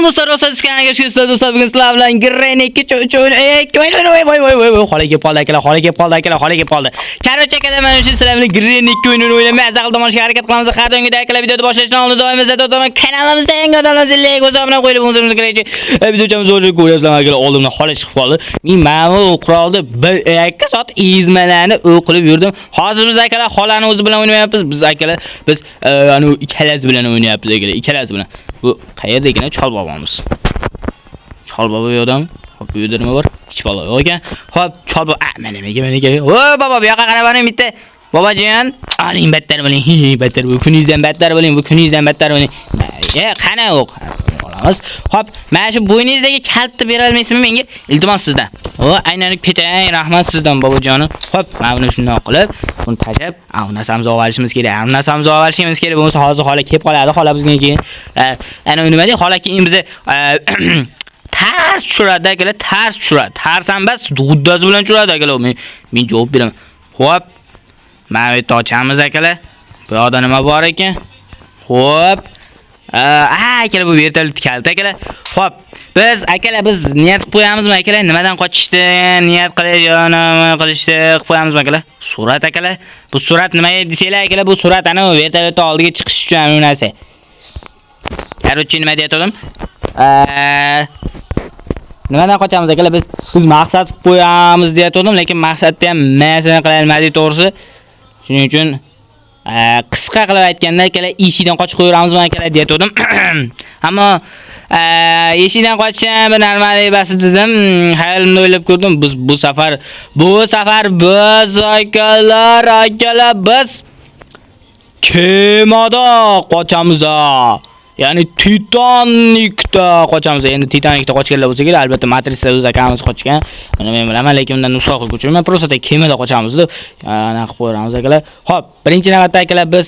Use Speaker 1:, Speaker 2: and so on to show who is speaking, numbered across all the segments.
Speaker 1: Salom do'stlar, Rosa kanaliga xush do'stlar. Bugun sizlar bilan Granny 2 3 2 voy voy voy voy voy xola kelib qoldi akalar, xola kelib qoldi akalar, xola kelib qoldi. Короче akalar, mana shu sizlar bilan Granny 2 o'yinini o'ynab maza qilib tomoshaga harakat qilamiz. Har doimgidek akalar videoni boshlashdan oldin doim bizda o'taman kanalimizda yangi odamlar like o'zimdan qo'yib o'zimiz kerakchi. Videochamiz o'zi ko'ryapsizlar akalar, oldimdan xola chiqib qoldi. Men mana bu qurolni 1-2 soat ezmalarni o'qilib yurdim. Hozir biz akalar xolani o'zi bilan o'ynayapmiz. Biz akalar biz anu ikkalasi bilan o'ynayapmiz akalar, ikkalasi bilan. Bu qayerda ekan chol bobomiz? Chol bobo bu yoqdami? Hop, bu yerda nima bor? Hech balo yo'q ekan. Hop, chol bobo, mana nimaga, mana ekan. O bobo, bu yoqqa qarab oling bitta. Bobojon, oling battar bo'ling. Battar bu kuningizdan battar bo'ling, bu kuningizdan battar bo'ling. Qani o'q? Olamiz. Hop, mana shu bo'yningizdagi kalitni bera olmaysizmi menga? Iltimos sizdan. O, aylanib ketay, rahmat sizdan bobojonim. Hop, mana buni shundoq qilib, buni tashlab, bu narsamizni olib olishimiz kerak. Bu narsamizni olib olishimiz kerak. Bo'lmasa hozir xola kelib qoladi, xola bizga keyin. Ana nima deydi? Xola keyin bizni tars tushiradi akalar, tars tushiradi. Tars ham bas, g'uddasi bilan tushiradi akalar. Men javob beraman. Xo'p. Mana bu yerda ochamiz akalar. Bu yoqda nima bor ekan? Xo'p. Akalar bu vertolyot kalta akalar. Xo'p, biz akalar biz niyat qilib qo'yamizmi akalar? Nimadan qochishdi? Niyat qilish yo nima qilishdi? Qilib qo'yamizmi akalar? Surat akalar. Bu surat nima desanglar akalar, bu surat ana vertolyot oldiga chiqish uchun ana narsa. Короче, nima deyotgandim? Nimadan qochamiz akalar? Biz maqsad qilib qo'yamiz deyotgandim, lekin maqsadni ham masala qila olmadik to'g'risi. Shuning uchun qisqa qilib aytganda akalar eshikdan qochib qo'yaveramizmi akalar deyotgandim. Ammo eshikdan qochisham bir normal bas dedim. Hayolimda o'ylab ko'rdim. Biz bu safar biz akalar biz kemada qochamiz. Ya'ni Titanikda qochamiz. Endi Titanikda qochganlar bo'lsa kerak, albatta Matrixda o'z akamiz qochgan. Buni men bilaman, lekin undan nusxa qilib ko'chirman. Просто kemada qochamiz deb, ana qilib qo'yamiz akalar. Xo'p, birinchi navbatda akalar biz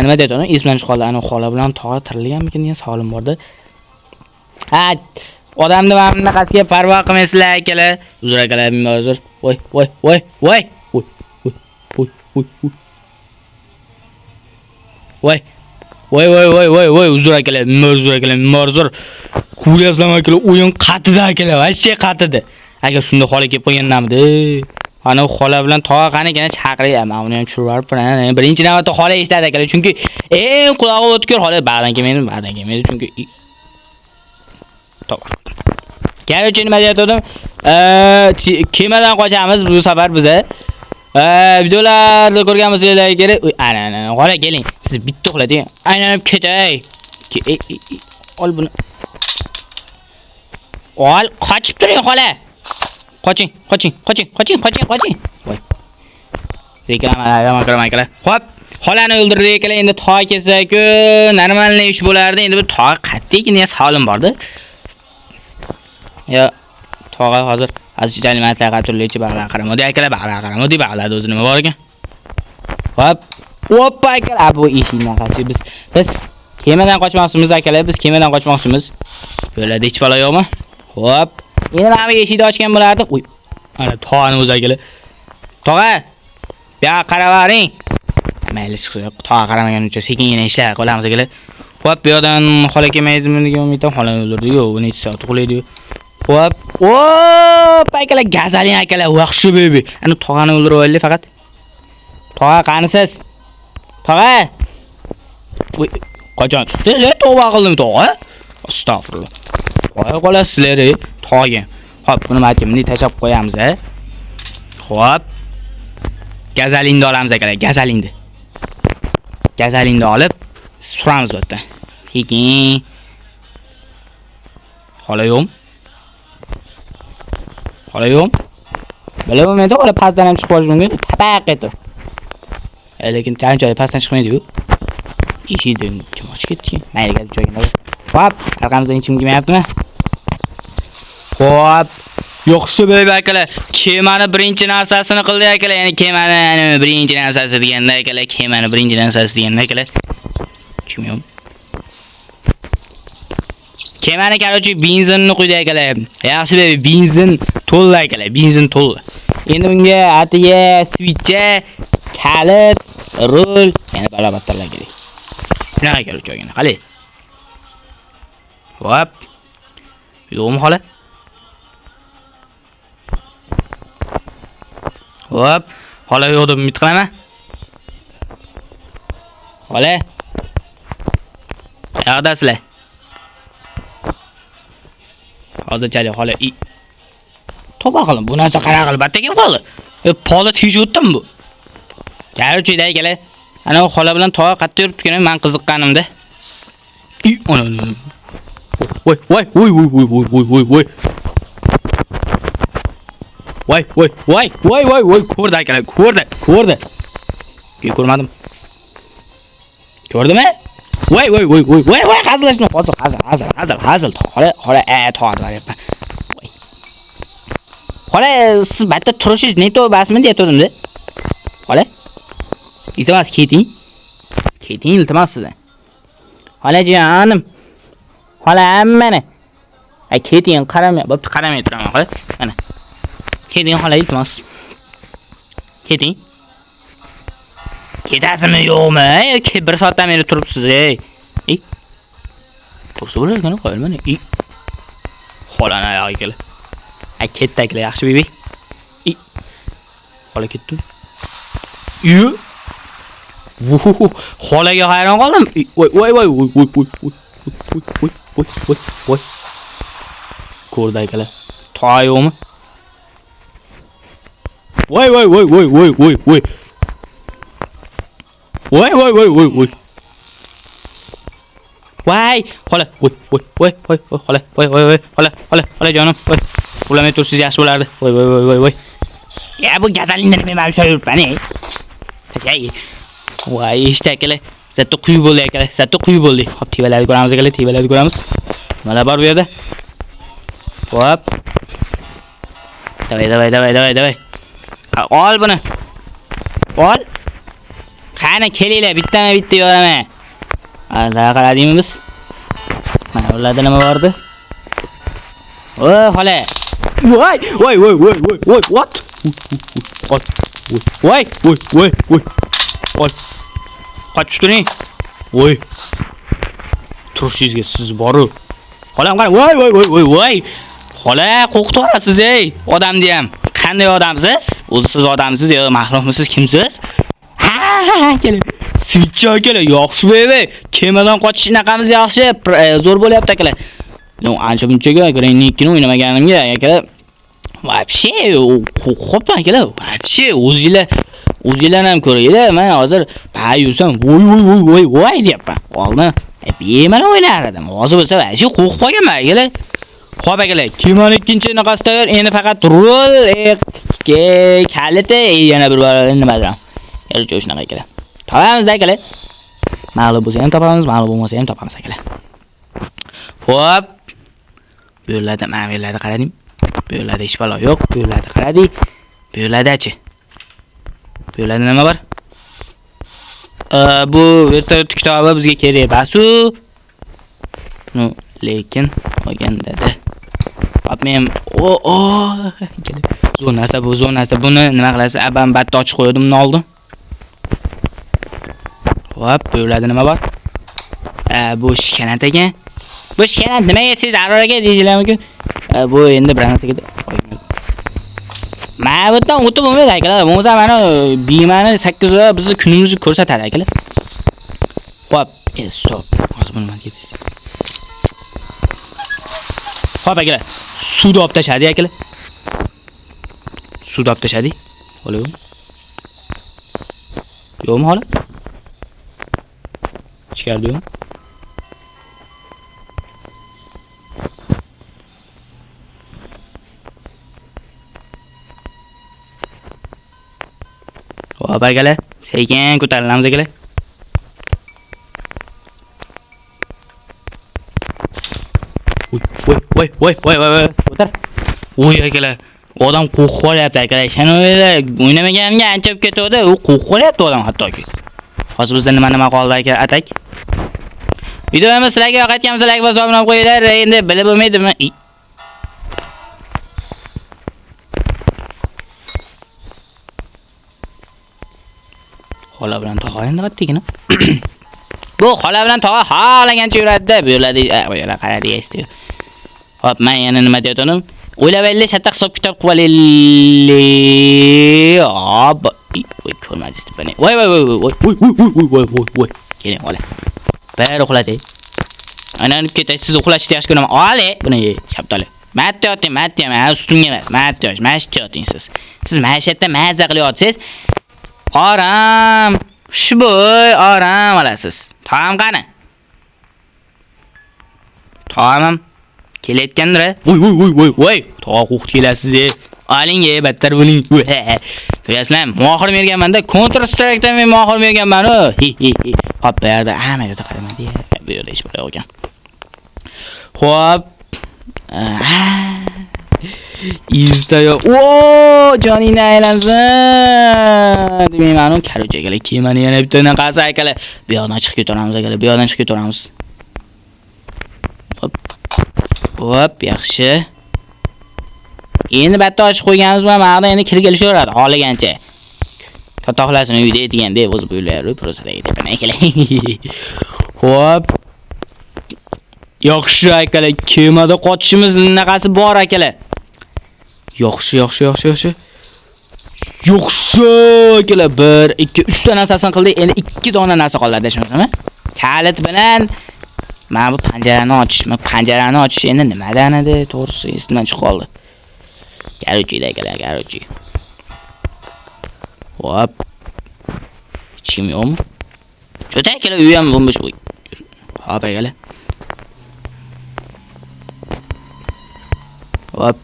Speaker 1: nima deydi uni? Esimdan chiqib qoldi. Ana xola bilan tog'a tirilganmikin degan savolim bordi. Ha, odamni mana bunaqasiga parvo qilmaysizlar akalar. Uzr akalar, men uzr. Voy, voy, voy, voy. Voy, voy, voy, voy. Voy. Voy voy voy voy voy uzr akalar, uzr akalar, uzr. Ko'ryapsizlarmi akalar, o'yin qatida akalar, вообще qatida. Agar shunda xola kelib qolgandamidi? Ana xola bilan tog'a qani ekan chaqiray, men uni ham tushirib yuborib, birinchi navbatda xola eshitadi akalar, chunki eng qulog'i o'tkir xola ba'dan kelmaydi, ba'dan kelmaydi, chunki tog'a. Короче, nima deyotgandim? Kemadan qochamiz bu safar biza. Videolarda ko'rgan bo'lsanglar kerak. Ana ana xola keling. Siz bitta uxlating. Aylanib ketay. Ol buni. Ol, qochib turing xola. Qoching, qoching, qoching, qoching, qoching, qoching. Voy. Reklama, yomon ko'raman akalar. Xo'p, xolani o'ldirdik akalar. Endi tog'a kelsa-ku, normalniy ish bo'lardi. Endi bu tog'a qayerda ekan degan savolim bordi. Yo, tog'a hozir azizchalik maslahat turlicha bag'lar qaramadi akalar, bag'lar qaramadi, bag'larda o'zi nima bor ekan? Xo'p, oppa akalar, bu eshikdan qochib biz kemadan qochmoqchimiz akalar, biz kemadan qochmoqchimiz. Bu yerlarda hech balo yo'qmi? Xo'p, endi mana bu eshikni ochgan bo'lardi. Uy, ana tog'ani o'zi akalar. Tog'a, bu yoqqa qaravaring. Mayli, chiqib, tog'a qaramaguncha sekingina ishlar qilamiz akalar. Xo'p, bu yoqdan xola kelmaydimi degan umidda xolani o'ldirdi. Yo'q, u necha soat uxlaydi. Hop, hop, akalar, gazaling akalar, yaxshi baby. Ana tog'ani o'ldirib oldik faqat. Tog'a qanisiz? Tog'a. Voy, qachon chiqdingiz? Tavba qildim tog'a. Astag'firulloh. Qo'ya qolasizlar, tog'aga. Xo'p, buni mana bunday tashlab qo'yamiz, a. Xo'p. Gazalingni olamiz akalar, gazalingni. Gazalingni olib suramiz bu yerdan. Keyin xola yo'qmi? Xola yo'qmi? Bilaman men xola pastdan ham chiqib qolishi mumkin. Tapaq etib. Lekin qanchalik pastdan chiqmaydi-yu. Eshikni kim ochib ketdi? Mayli, gap joyga. Xo'p, orqamizdan hech kim kelmayaptimi? Xo'p. Yaxshi baby akalar, kemani birinchi narsasini qildik akalar, ya'ni kemani birinchi narsasi deganda akalar, kemani birinchi narsasi deganda akalar. Kim yo'q? Kemani короче benzinni quydi akalar. Yaxshi baby, benzin to'ldi akalar, benzin to'ldi. Endi unga atiga switcha, kalit, rul, yana balo-battarlar kerak. Shunaqa короче olganda, qalay? Hop. Yo'qmi xola? Hop. Xola yo'q deb umid qilaman. Xola. Qayoqdasizlar? Hozirchalik xola. To'ba qiling, bu narsa qanaqa qilib bitta kelib qoldi? Polni teshib o'tdim bu. Короче, akalar, ana u xola bilan tog'a qayerda yuribdi-ku, men qiziqqanimda. Voy, voy, voy, voy, voy, voy, voy, voy, voy. Voy, voy, voy, voy, voy, voy, ko'rdi akalar, ko'rdi, ko'rdi. Ko'rmadim. Ko'rdimi? Voy, voy, voy, voy, voy, voy, hazillashma, hozir, hazil, hazil, hazil, hazil. Xola, xola, tog'a deyapman. Voy. Xola, siz bitta turishingiz ne to'basmi deyotgandim-da. Xola. Iltimos keting. Keting iltimos sizdan. Xolajonim. Xola mana. Ay keting, qaramay, bo'pti, qaramay turaman xola. Mana. Keting xola iltimos. Keting. Ketasizmi yo'qmi? Bir soatdan beri turibsiz, ey. Ey. Tursa bo'lar ekan, qo'yil mana. Ey. Xolani oyog'iga keldi. Ay ketdi akalar, yaxshi bibi. Ey. Xola ketdimi? Yu. Xolaga hayron qoldim. Voy voy voy voy voy voy voy voy voy voy voy. Ko'rdi akalar. Tog'a yo'qmi? Voy voy voy voy voy voy voy. Voy voy voy voy voy. Voy, xola, voy voy voy voy voy xola, voy voy voy xola, xola, xola jonim, voy. Ulamay tursiz yaxshi bo'lardi. Voy voy voy voy voy. Ya bu gazalingni nima men ushlab yuribman, ey. Tashay. Voy, eshit akalar. Zatto quyib bo'ldi akalar, zatto quyib bo'ldi. Hop, tevalarni ko'ramiz akalar, tevalarni ko'ramiz. Nimalar bor bu yerda? Hop. Davay, davay, davay, davay, davay. Ol buni. Ol. Qani kelinglar, bittama bitta yoraman. Azza qaradingmi biz? Mana ularda nima bor edi? O, xola. Voy, voy, voy, voy, voy, voy, what? Ol. Voy, voy, voy, voy. Ol. Qochib turing. Voy. Turishingizga siz boru. Xolam qara, voy, voy, voy, voy, voy. Xola, qo'rqitib yuborasiz, ey, odamni ham. Qanday odamsiz? O'zi siz odamsiz yo maxluqmisiz, kimsiz? Ha, keling. Switch akalar, yaxshi bebe. Kemadan qochish naqamiz yaxshi, zo'r bo'lyapti akalar. No, ancha munchaga Granny 2 ni o'ynamaganimga akalar. Вообще, xo'p akalar, вообще o'zinglar ham ko'ringlar. Men hozir pa yursam, voy voy voy voy voy deyapman. Oldin bemalol o'ynar edim. Hozir bo'lsa вообще qo'rqib qolganman akalar. Xo'p akalar, kemani ikkinchi naqasi tayyor. Endi faqat rul, kaliti, yana bir bor nimadir. Yarıcha shunaqa akalar. Topamiz akalar. Ma'lum bo'lsa ham topamiz, ma'lum bo'lmasa ham topamiz akalar. Xo'p. Bu yerlarda, mana bu yerlarda qaradim. Bu yerlarda hech balo yo'q. Bu yerlarda qaradik. Bu yerlardachi. Bu yerlarda nima bor? Bu vertolyot kitobi bizga kerak. Basu. No, lekin olganda-da. Hop, men o o zo'r narsa bu, zo'r narsa. Buni nima qilasiz? Abam batta ochib qo'ydim, uni oldim. Hop, bu yerlarda nima bor? Bu shkanat ekan. Bu shkanat nimaga siz Abror aka deydilar mumkin. Bu endi bir narsaga mana bu yerdan o'tib bo'lmaydi akalar. Bo'lmasa mana bema'ni 8 oy bizni kunimizni ko'rsatadi akalar. Hop, stop. Hozir buni mana ketdi. Hop akalar, suvni olib tashladi akalar. Suvni olib tashladi. Hali yo'qmi? Yo'qmi hali? Ichkarida yo'qmi? Hop akalar, sekin ko'tarilamiz akalar. Voy, voy, voy, voy, voy, voy, o'tir. Voy akalar, odam qo'rqib qolyapti akalar. Shuni o'ynamaganimga ancha bo'lib ketdi, u qo'rqib qolyapti odam hattoki. Hozir bizda nima qoldi aka, atak. Videomiz sizlarga yoqayotgan bo'lsa like bosib obuna qo'yinglar. Endi bilib bo'lmaydimi? Xola bilan tog'a endi qayerda ekan? Bu xola bilan tog'a xohlagancha yuradi-da. Bu yerlarda, bu yerlar qaradi eshitdi. Hop, men yana nima deyotim? O'ylab olay, shatta hisob kitob qilib olaylik. Hop, voy ko'rmadingiz buni. Voy voy voy voy voy voy voy voy voy voy. Keling, xola. Bir uxlating. Aylanib ketay, siz uxlashni yaxshi ko'raman. Oli, buni ye, shaftoli. Matta yoting, matta, mana ustimga emas, matta yosh, mana shu yoting siz. Siz mana shu yerda maza qilyapsiz. Oram, xushbo'y oram olasiz. Taom qani? Taomim kelayotgandir. Voy voy voy voy voy. Tog'a qo'rqib kelasiz, e. Oling, e, battar bo'ling. Ko'rasizlarmi? Mohir berganman-da, Counter Strike'dan men mohir berganman-u. Hi hi hi. Hop, bu yerda, ha, mana yerda qaramadi. Bu yerda hech bir yo'q ekan. Hop. Izda yo'q. O, joningni aylansin. Demayman, u короче akalar, kemani yana bitta naqasi akalar. Bu yoqdan chiqib ketaveramiz akalar, bu yoqdan chiqib ketaveramiz. Hop. Hop, yaxshi. Endi bitta ochib qo'yganimiz bilan mana endi kirib kelishaveradi xohlagancha. Katta xolasini uyda deganda o'zi bu uylar prosadagi tepani akalar. Hop. Yaxshi akalar, kemada qochishimiz naqasi bor akalar. Yaxshi, yaxshi, yaxshi, yaxshi. Yaxshi akalar, 1 2 3 ta narsasini qildik. Endi 2 dona narsa qoldi, adashmasam. Kalit bilan mana bu panjarani ochish, mana panjarani ochish endi nimadan edi? To'g'risi esimdan chiqib qoldi. Короче, akalar, короче. Hop. Hech kim yo'qmi? Cho'ta akalar, uy ham bo'mbo'sh. Hop akalar. Hop.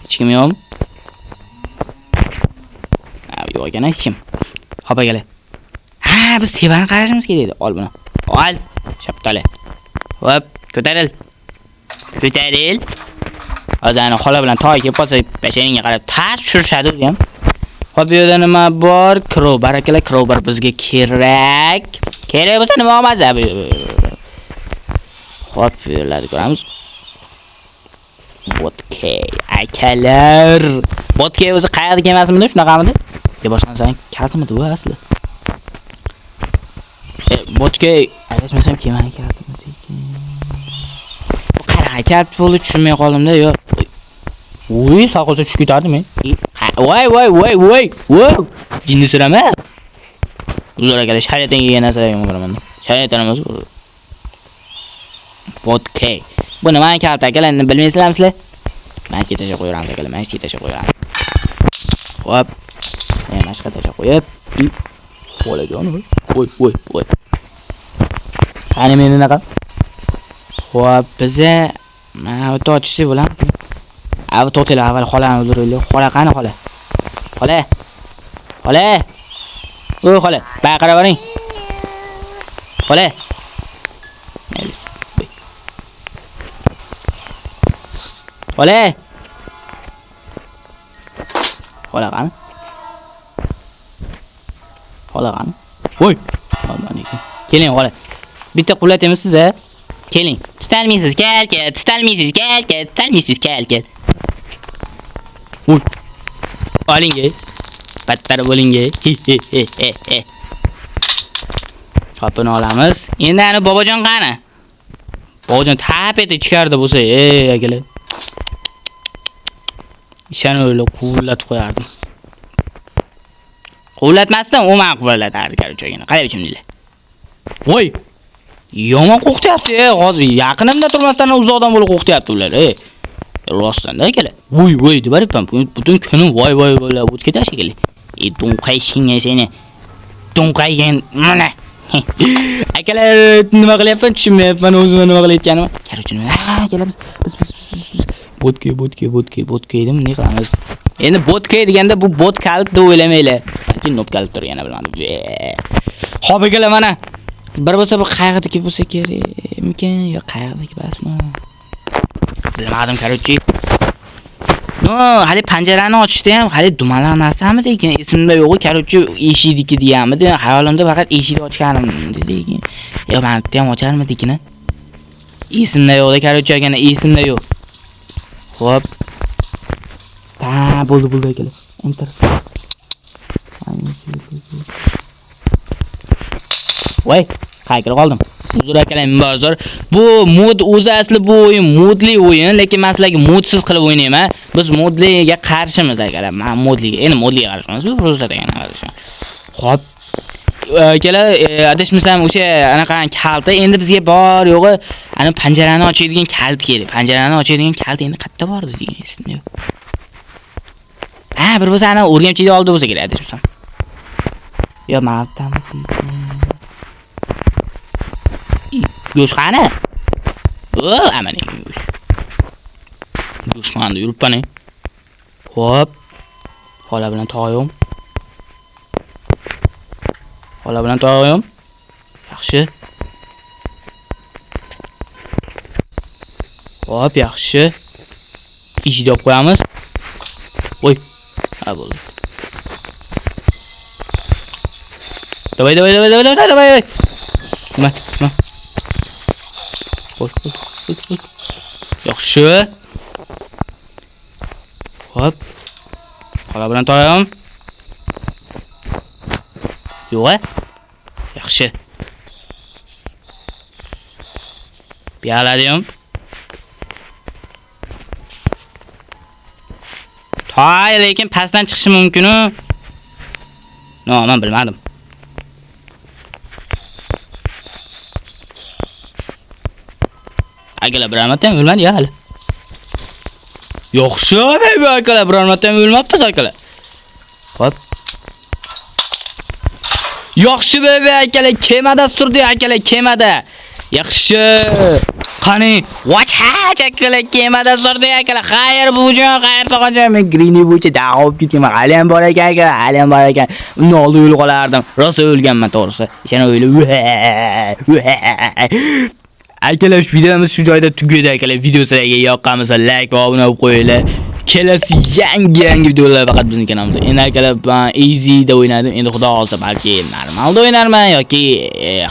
Speaker 1: Hech kim yo'qmi? Ha, yo'q ekan hech kim. Hop akalar. Ha, biz tevani qarashimiz kerak edi. Ol buni. Ol. Shaftoli. Hop, ko'taril. Ko'taril. Hozir ana xola bilan toy kelib qolsa, basharingga qarab tas tushirishadi o'zi ham. Hop, bu yerda nima bor? Crowbar akalar, crowbar bizga kerak. Kerak bo'lsa nima olmaz? Hop, bu yerlarni ko'ramiz. Botkey akalar. Botkey o'zi qayerda kelmasmidi, shunaqamidi? Yo, boshqa narsaning kalitmidi u asli? Botkey adashmasam kemani kalitmidi ekan. Bu qanaqa kalit bo'ldi tushunmay qoldimda, yo'q. Uy, sal qolsa tushib ketardim men. Voy voy voy voy. Voy. Jinni sirama. Uzr akalar, shayton kelgan narsalarga yomon ko'raman. Shayton emas bu. Botkey. Bu nima kalit akalar, endi bilmaysizlarmi sizlar? Men tashlab qo'yaveramiz akalar, men tashlab qo'yaveramiz. Xo'p. Men boshqa tashlab qo'yib, xolajon, voy voy voy. Qani meni nima? Xo'p, biza mana bu ochsak bo'ladimi? Avval to'xtanglar, avval xolani o'ldiraylik. Xola qani xola? Xola. Xola. Voy xola, baqira boring. Xola. Xola. Xola qani? Xola qani? Voy. Keling xola. Bitta quvlatamiz siz-a. Keling. Tutalmaysiz, kel, kel, tutalmaysiz, kel, kel, tutalmaysiz, kel, kel. Voy. Oling, battar bo'ling. Hi hi hi hi. Qopini olamiz. Endi ana bobojon qani? Bobojon tap etib ichkarida bo'lsa, ey akalar. Ishani o'ylab quvlatib qo'yardim. Quvlatmasdan u meni quvlatardi, короче, qalay bichimdilar. Voy! Yomon qo'rqityapti, hozir yaqinimda turmasdan uzoqdan bo'lib qo'rqityapti ular, ey. Rostdan-da akalar. Voy voy deb aytibman, butun kunim voy voy bo'lib o'tib ketar shekilli. Ey do'nqayshingga seni. Do'nqaygan mana. Akalar nima qilyapman tushunmayapman o'zim nima qilayotganimni. Короче, nima? Akalar biz botkey botkey botkey botkey dedim, ne qilamiz? Endi botkey deganda bu bot kalit deb o'ylamanglar. Balki nob kalitdir yana bilmadim. Xo'p akalar mana. Bir bo'lsa bu qayerdagi bo'lsa kerakmikan yo qayerdagi emasmi? Bilmadim, короче. No, hali panjarani ochishda ham hali dumaloq narsamidi ekan, esimda yo'q, короче, eshikniki deganmidi, xayolimda faqat eshikni ochganim dedi ekan. Yo, mana bitta ham ocharmidikini? Esimda yo'q-da, короче, akalar, esimda yo'q. Xo'p. Ta, bo'ldi, bo'ldi akalar. Enter. Voy, qayerga qoldim? Uzr akalar, ming. Bu mod o'zi asli bu o'yin modli o'yin, lekin men sizlarga modsiz qilib o'ynayman. Biz modliga qarshimiz akalar. Men modliga, endi modliga qarshimiz, bu просто degan qarshi. Xo'p. Akalar, adashmasam o'sha anaqa kalta endi bizga bor yo'g'i ana panjarani ochadigan kalit kerak. Panjarani ochadigan kalit endi qayerda bor edi degan esimda yo'q. Ha, bir bo'lsa ana o'rgamchida oldi bo'lsa kerak adashmasam. Yo, maptami? Go'sht qani? O, amaning go'sht. Go'sht qani yuribman. Xo'p. Xola bilan tog'im. Xola bilan tog'im. Yaxshi. Xo'p, yaxshi. Eshikni olib qo'yamiz. Voy. Ha, bo'ldi. Давай, давай, давай, давай, давай, давай. Nima? Nima? Qo'y, qo'y, qo'y, qo'y. Yaxshi. Xo'p. Xola bilan tog'im. Yo'q-a? Yaxshi. Biyaladim. Toy, lekin pastdan chiqishi mumkin-u. No, men bilmadim. Akalar, biror marta ham o'lmadi ya hali. Yaxshi, akalar, biror marta ham o'lmabmiz akalar. Xo'p. Yaxshi bebe akalar, kemada surdi akalar, kemada. Yaxshi. Qani, vach akalar, kemada surdi akalar. Xayr bujon, xayr tog'ajon. Men Greeny bo'yicha da'vo olib ketganman. Hali ham bor ekan akalar, hali ham bor ekan. Undan oldin o'lib qolardim. Rosa o'lganman to'g'risi. Ishana o'ylab. Akalar, shu videomiz shu joyda tugadi akalar. Video sizlarga yoqqan bo'lsa like va obuna bo'lib qo'yinglar. Kelasi yangi videolar faqat bizning kanalimizda. Endi akalar, men easy da o'ynadim. Endi xudo xolasa balki normalda o'ynarman yoki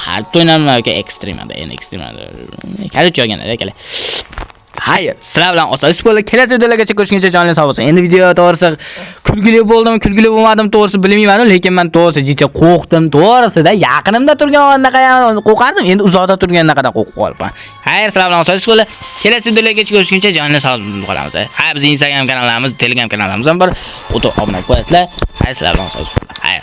Speaker 1: hardda o'ynarman yoki ekstremada. Endi ekstremada. Короче, olganda akalar. Xayr, sizlar bilan Oson bo'ldi. Kelasi videolargacha ko'rishguncha joningiz sog' bo'lsin. Endi video to'g'risi kulgili bo'ldimi, kulgili bo'lmadim to'g'risi bilmayman, lekin men to'g'risi jicha qo'rqdim. To'g'risida yaqinimda turgan anaqa ham qo'rqardim, endi uzoqda turgan anaqadan qo'rqib qolibman. Xayr, sizlar bilan Oson bo'ldi. Kelasi videolargacha ko'rishguncha joningiz sog' bo'lib qolamiz. Ha, bizning Instagram kanalimiz, Telegram kanalimiz ham bor. O'tib obuna qo'yasizlar. Xayr, sizlar bilan Oson bo'ldi. Xayr.